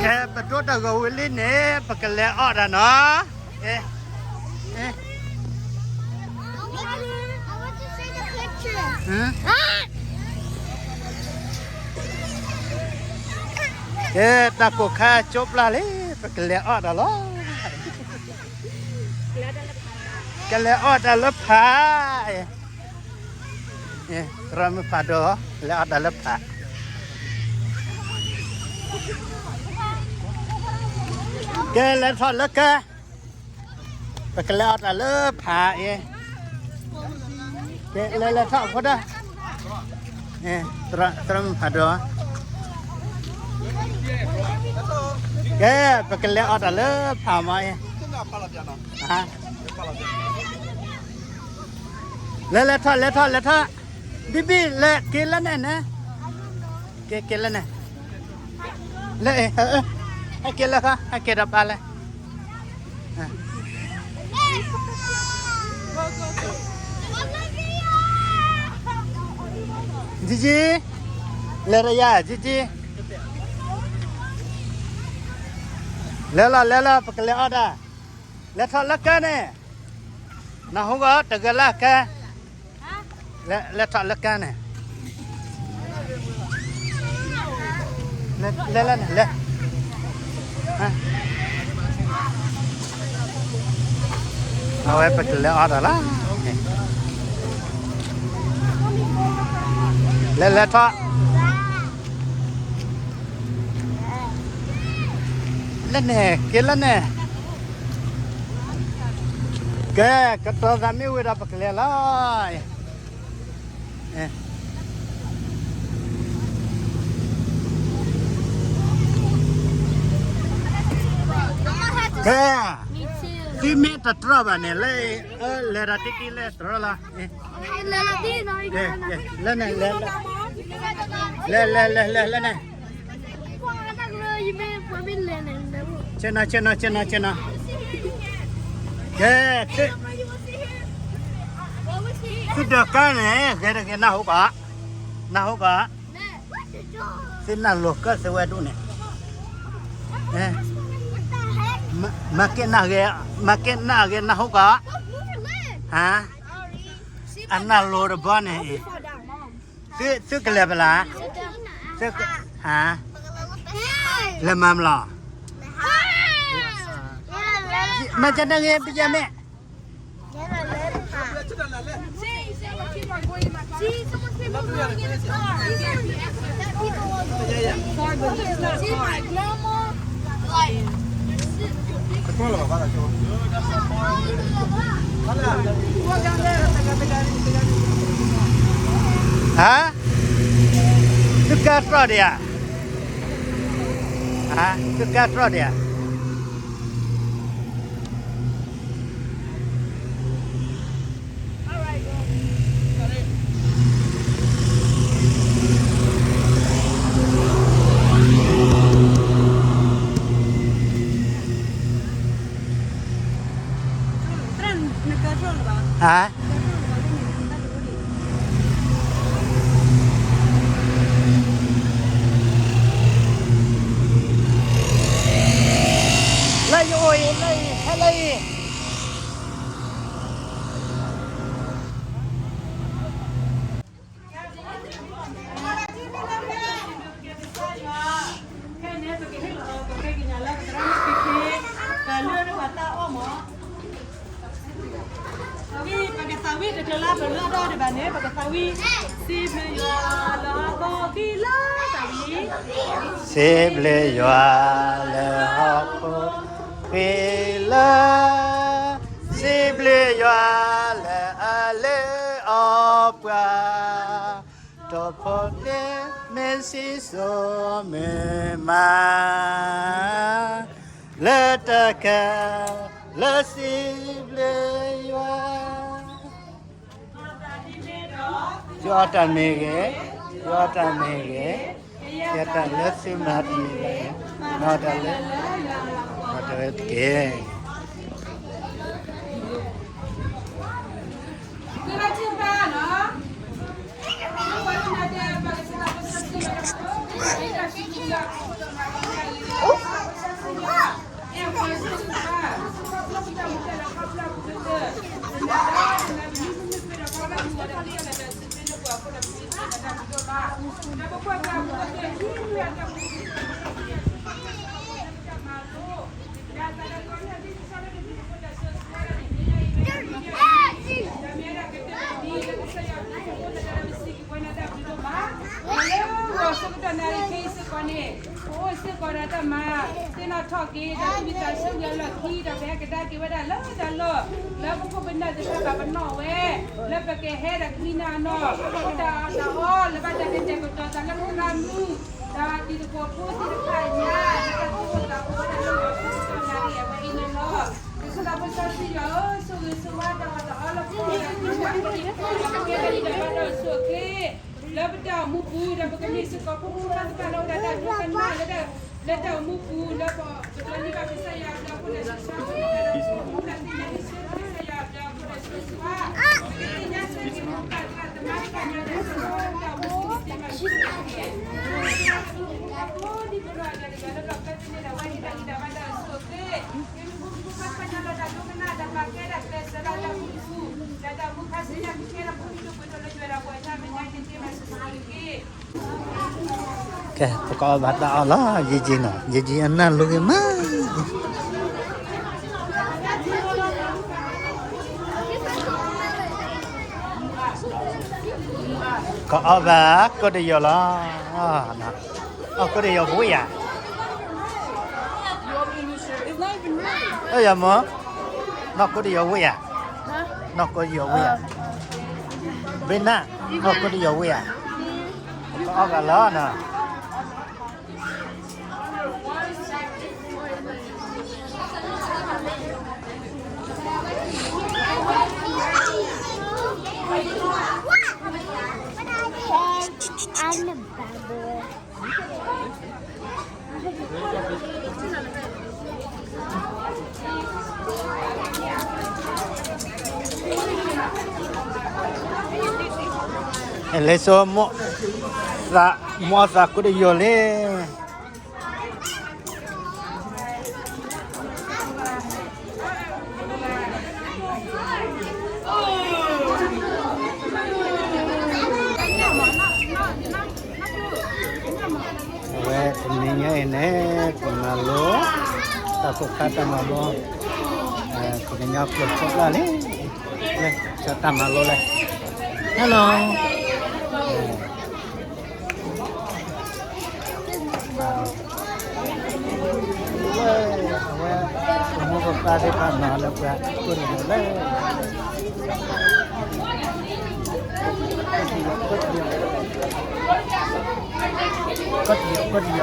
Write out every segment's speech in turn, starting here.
ကဲ ပဒိၣ်တဂီၤဝံၤလံန့ၣ် ပကလဲၤအီၣ်တၢ်နီၤ. ကဲ ကဲ တၢ်ကိၢ်ခါကၠိပျၢ်လံ ပကလဲၤအီၣ်တၢ်လီၤ. ကလဲၤအီၣ်တၢ်လၢဖး, သရၣ်မုၣ်ဖးဒိၣ် လဲၤအီၣ်တၢ်လၢဖး. ကဲ လဲၤထီၣ်လၢကါ, ပကလဲၤအီၣ်တၢ်လၢဖးအံၤ. ကဲ လဲၤလဲၤထီၣ်ဖိဒၣ်, သရၣ်မုၣ်ဖးဒိၣ်, ကဲ ပကလဲၤအီၣ်တၢ်လၢဖးမးအံၤ. လဲၤလဲၤထီၣ် လဲၤထီၣ် လဲၤထီၣ်, ဘံၣ်ဘံၣ် လဲၤက့ၤလၢန့ၣ်န့ၣ်, က့ၤက့ၤလၢန့ၣ်, လၢ ဟဲက့ၤလၢခီ ဟဲက့ၤဒီးပၢ်လဲၣ်. ကံကံ, လဲၤတယၤ ကံကံ, လဲၤလီၤ လဲၤလီၤ ပကလဲၤအီၣ်တၢ်, လဲၤထီၣ်လၢကါန့ၣ်, နၢ်ဟူကီး တဂၤလၢကါ, လဲၤထီၣ်လၢကါန့ၣ်, လဲၤလၢန့ၣ် လဲၤ အဝဲပကလဲၤအီၣ်တၢ်လီၤ, လဲၤလဲၤထီၣ် လၢန့ၣ် က့ၤလၢန့ၣ်, ကဲ ကတီၤသးမ့ၢ်ဝံၤဒီးပကလဲၤလီၤ. ကဲ သုမ့ၢ်တတြီဘၣ်န့ၣ် လၢ လဲၤဒီးတံၢ်တံၢ်လၢတြီလီၤ, လၢန့ၣ် လဲၤ လဲၤ လဲၤ လဲၤ လဲၤန့ၣ်, ဆ့ၣ်နီၤ ဆ့ၣ်နီၤ ဆ့ၣ်နီၤ ဆ့ၣ်နီၤ, ကဲ သုဒီးကါန့ၣ် ဂဲၤတဂ့ၤ နၢ်ဟူကီး, နၢ်ဟူကီး, သုနၢ်လိၤကၢၢ်သုဝဲဒၣ်န့ၣ်, မၤက့ၤနၢ်ဂ့ၤ မၤက့ၤနၢ်ဂ့ၤ နၢ်ဟူကီး, ဟါ, အနၢ်လိၤတဘီန့ၣ်အံၤ, သုကလဲၤပလၢ်, သုက, ဟါ, လဲၤမၤမလီၤ, မၤကနၣ်ဂ့ၤ ပယဲၢ်မ့ၢ် ဟါ, သုကါတြီဒံးဧါ, ဟါ, သုကါတြီဒံးဧါ. ဟါ, လၢယအိၣ်အံၤ လၢအံၤ ဟဲလၢအံၤ. ပကသးဝံၣ်တကလါ ပလၢအဒိၣ်ဒံးဘၣ်န့ၣ် ပကသးဝံၣ် စံးဘျုးယွၤလၢဟီၣ်ခိၣ်ဃံလၤ, စံးဘျုးယွၤလၢဟီၣ်ခိၣ်ဃံလၤ, စံးဘျုးယွၤလၢအလၢအီပှၤ, ဒီးဖိန့ၣ်မ့ၢ်စံၣ်စိၤမုၢ်မး လၢတၢ်ခဲလၢာ်စံးဘျုးယွၤ. ယွၤတၢ်မ့ၢ်ဂ့ၤ, ယွၤတၢ်မ့ၢ်ဂ့ၤ, ယွၤတၢ်လၢသုမၤတမံၤဘၣ်, မၤတၢ်လၢ, မၤတၢ်လၢတက့ၢ်. သုဘၣ်ထုကဖၣ်နီၤ. သုဘၣ်ထုကဖၣ်, သုဘၣ်ထုကဖၣ်, သုဘၣ်ထုကဖၣ်, ဆၢကတီၢ်နၣ်ရံၣ်ခဲအံၤစ့ၢ်ကီးန့ၣ် ပအိၣ်စ့ၢ်ကီးဒီးတၢ်မၤ သ့ၣ်နီၣ်ထီၣ်က့ၤ တၢ်သူၣ်ဝံၣ်သးဆၢလၢလီၢ်ခံ ဒီးပဟဲကဒါက့ၤဝဲဒၣ်လၢတၢ်လီၢ် လၢပခိၣ်ပနၢ်သ့ၣ်တဖၣ်ဘၣ်ပနီၣ်ဝဲ လၢပကဟဲဒီးကမံနၤနီၢ် တၢ်အီၣ်တၢ်အီ လၢဘၣ်တၢ်ကတဲာ်ကတီၤသးလၢပရၢမူ ဒီးတံၤသကိးဖိသ့ၣ်တဖၣ်ညါ လၢတၢ်သူၣ်အိၣ်သးအိၣ်ဝဲဒၣ်လၢပခိၣ်ပနၢ်အံၤအဝဲအံၤန့ၣ်လီၤ. ကစၢ်သးဖိစီဆှံယွၤဧၢ, ဆိၣ်ဂ့ၤဆိၣ်ဝါတၢ်အီၣ်တၢ်အီလၢပခိၣ်ပနၢ်အံၤ ကဲထီၣ်တၢ်ဘၣ်တၢ်အိၣ်ဆူၣ်အိၣ်ချ့ လၢပတၢ်အိၣ်မူပူၤ ဒီးပကမ့ၢ်စ့ၢ်ကီးဖိမုၣ်ဖိခွါသ့ၣ်တဖၣ်လၢအိၣ်ဒီးတၢ်ဒိကနၣ်လၢ လၢတၢ်အိၣ်မူပူၤ လၢပကဒိးန့ၢ်ဘၣ်ကစၢ်ယွၤအဘျုးအဖှိၣ်လၢကစၢ်ယွၤအဘျုးအဖှိၣ်လၢသ့ၣ်ညါက့ၤဆၢက့ၤကစၢ်ယွၤအဘျုးအဖှိၣ်လၢဆၢဆၢ သ့ၣ်ညါဆၢက့ၤမိၢ်ပၢ်သ့ၣ်တဖၣ် တမၤတၢ်မၤတၢ်ဆၢကတီၢ်တၢ်အိၣ်မူပူၤသ့ၣ်တဖၣ်န့ၣ် ကဲ ပကအီၣ်ဘၣ်တၢ်အီၣ်လီၤ ယံာ်ယံာ်နီၤ ယံာ်ယံာ်အနၢ်လိၤဂ့ၤမး ကအီၣ်ဘၣ်ကိးတယီၤလီၤ အီၣ်ကိးတယီၤဝံၣ်ယၤ အၢ ယမၢ နီၢ်ကိးတယီၤဝံၣ်ယၤ နီၢ်ကိးတယီၤဝံၣ်ယၤ ဘ့နၢ် နီၢ်ကိးတယီၤဝံၣ်ယၤ ကအီၣ်ဘၣ်လီၤနီၤ လဲၤစိ မိၢ်သးကိးတယီၤလံ အဝဲတနံၤညါအံၤန့ၣ် ပမၤလိ တၢ်ဖိခါတၢ်မၤလိ ပကညီကျိာ်ခိၣ်ကျၢၢ်လံ လၢတၢ်မၤလိလဲၣ် Hello အဝဲ ပမိၢ်ပပၢ်သ့ၣ်တဖၣ်နီၤလၢပှၤကိးတယီၤလၢ ကိးတယီၤ ကိးတယီၤ အီၣ်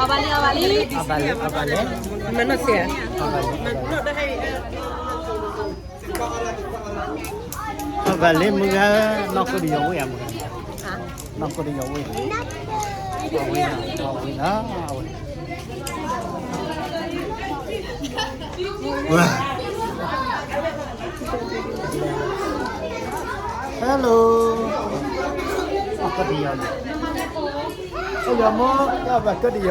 ဘၣ်လံ အီၣ်ဘၣ်လံ အီၣ်ဘၣ်လံ မ့ၢ်နီၢ်စ့ၢ် အီၣ်ဘၣ်လံ အီၣ်ဘၣ်လံ မုၢ်ဂၤ နီၢ်ကိးတယီၤဝံၣ်ဧါ မုၢ်ဂၤ နီၢ်ကိးတယီၤဝံၣ် အဝံၣ် အဝံၣ်လီၤ အဝံၣ် ဝဲ Hello အီၣ်ကိးတယီၤလံ အိၣ်ယီၤမိၢ် အီၣ်ဘၣ်ကိးတယီၤလီၤ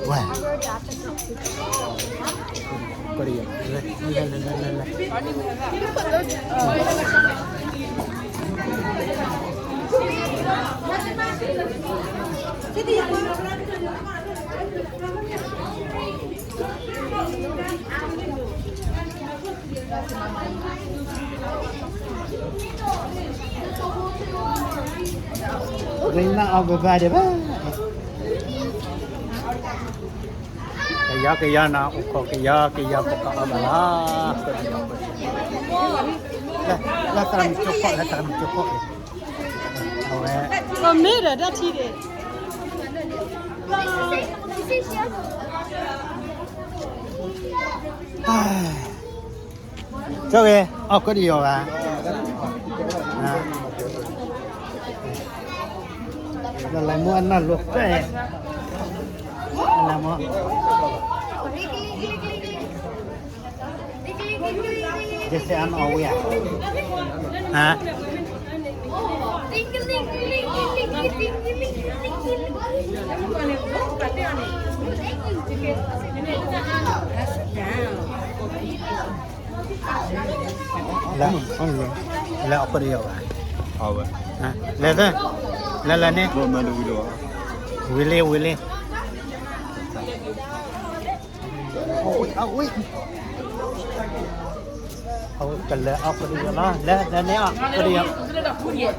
ဝဲ ကိးတယီၤ လဲၤ လဲၤ လဲၤ လဲၤ လဲၤ ဝဲနၢ်အီၣ်ဘၣ်ဘၣ်ဒီးဘၣ် ကယီကယီနီၤ အိၣ်ခိးကယီကယီ ပကအီၣ်ဘၣ်လီၤ လၢသရၣ်မုၣ်ကၠိခိၣ် လၢသရၣ်မုၣ်ကၠိခိၣ် အဝဲ မ့ၢ်ဒီးတၢ်ထံၣ်ဒီး ကၠီဂ့ၤ အီၣ်ကိးတယီၤဘၣ် လၢလၢမူအနၢ်လိၤပဲ Alam mo. Jesse, ano awia? Ha? Lala, lala ako diyo ba? Awe. Ha? Lala, lala ni. Wili, wili. Awi, awi. Awi, kala ako diyo la. La, la ni ako diyo.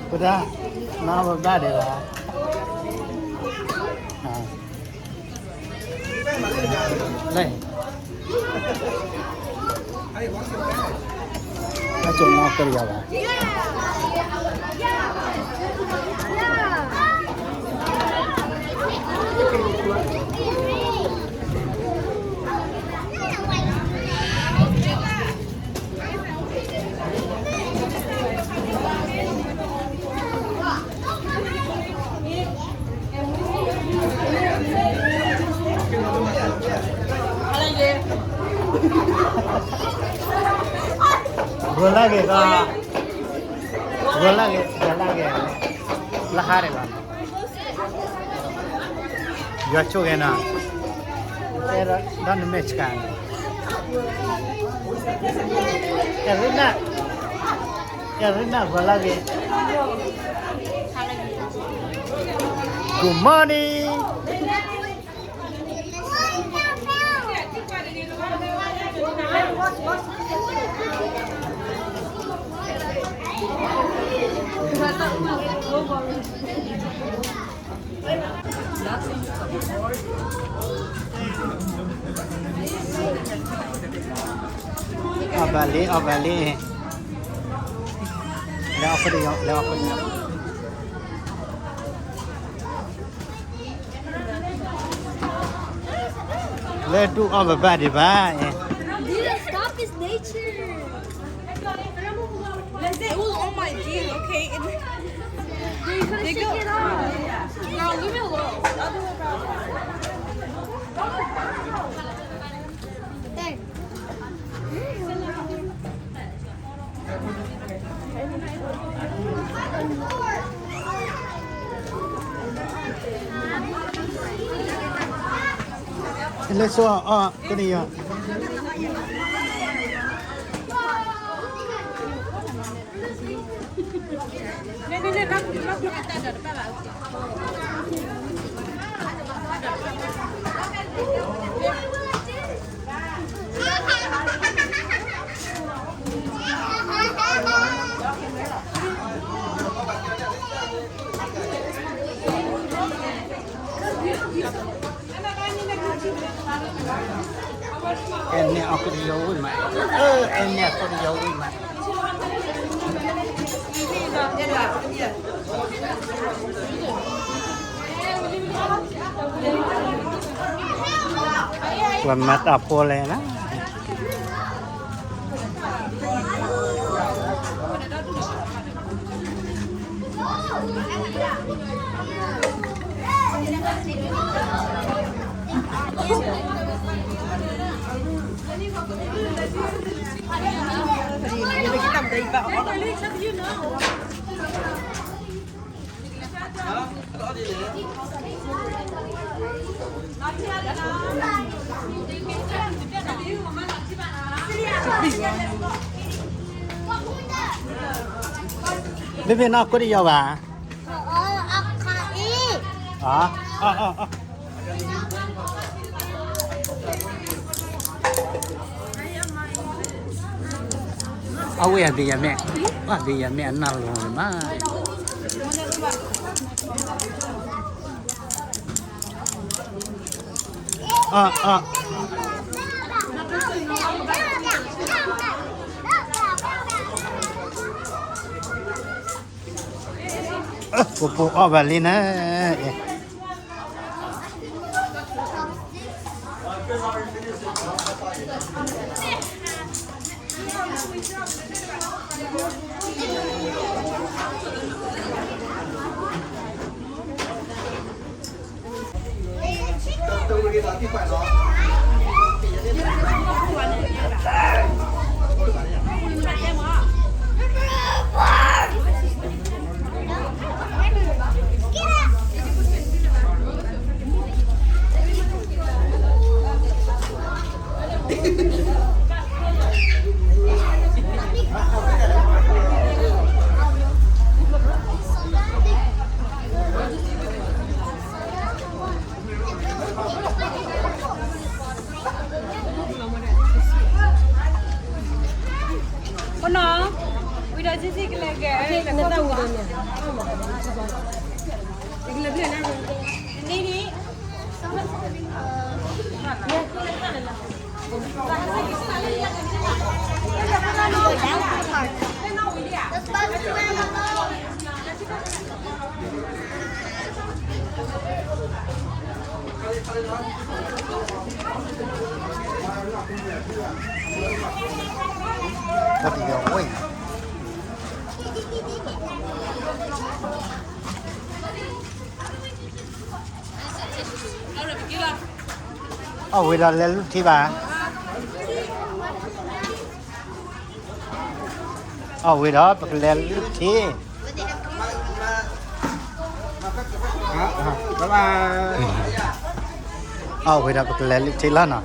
Kuda, na ba ba de la. Ah. Lei. Acho na kari ya ba. Gulagi ka, gulagi, gulagi, lahari ba. Yua chu gena. Tera, done mechkan. Erina. Erina, gulagi. Good morning. Abali, abali. Leo ako diyo, leo ako diyo. Let's do our body, bye. Dude, stop this nature. It was on my jeans, okay? They couldn't take it off. Girl, leave me alone. I'll do it, bro. Hey. Let's go. Oh, good. Ene ako diyo wi ma. Ene ako diyo wi ma. Wa mata pole na. Bebe na kori yawa. Awe a bia me, a bia me a na lo ma. ပှၤပိာ်အီၣ်ဘၣ်လံန့ၣ်, အီၣ်ဝံၤဒီးလဲၤလုၢ်ထံဘၣ်. အီၣ်ဝံၤဒီးပကလဲၤလုၢ်ထံ, အီၣ်ဝံၤဒီးပကလဲၤလုၢ်ထံလီၤနီၤ. လ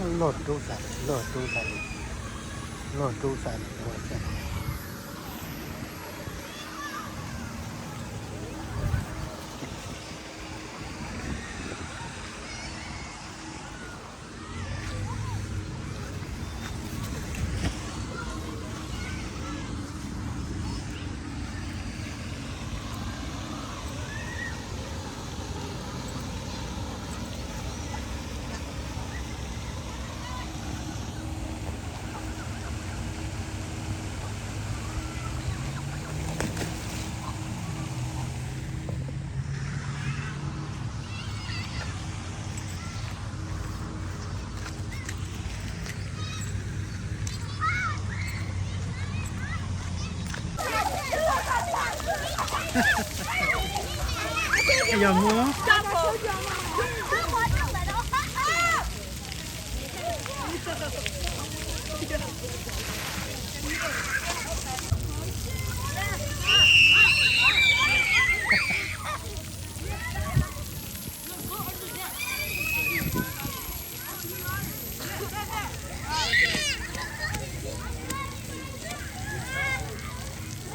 ီၢ်ဒိသးန့ၣ်, လီၢ်ဒိသးန့ၣ်, လီၢ်ဒိသးန့ၣ်, ယမိၢ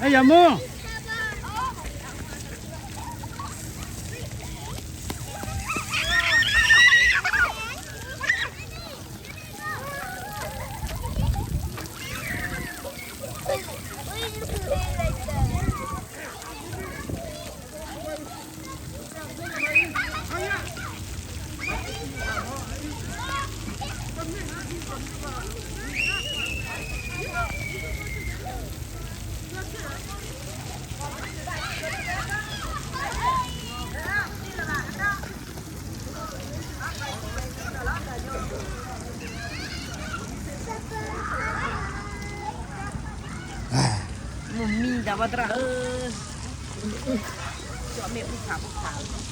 ် ယမိၢ်. သရၣ်ဧၢ, ကၠီမ့ၢ်အူဖးအူဖး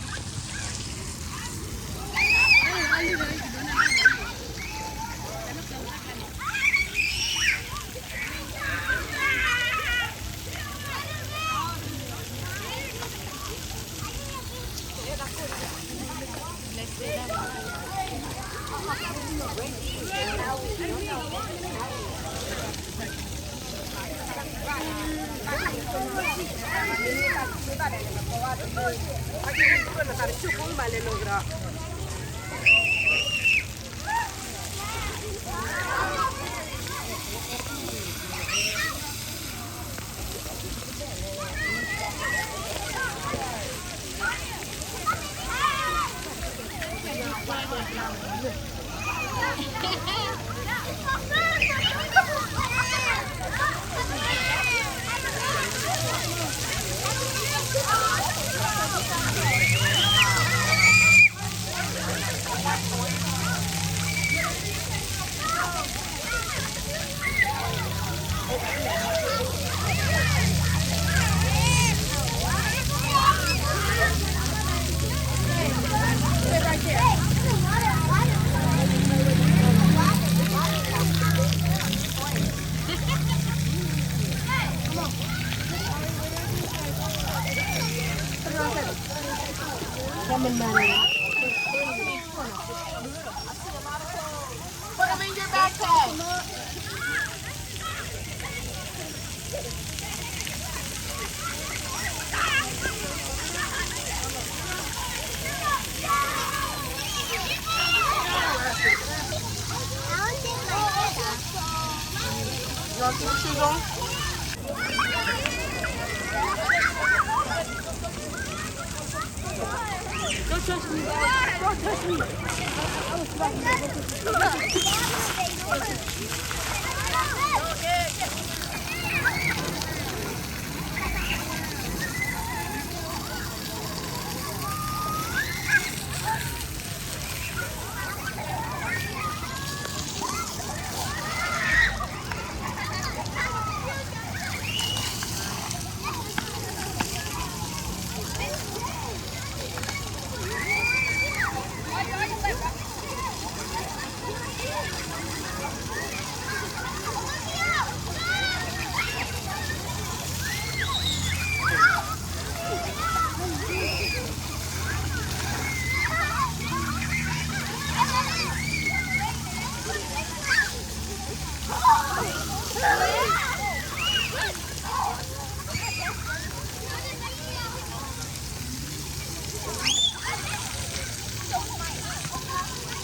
Put them in your backpack. You want some shoes on? Don't touch me. Don't touch me.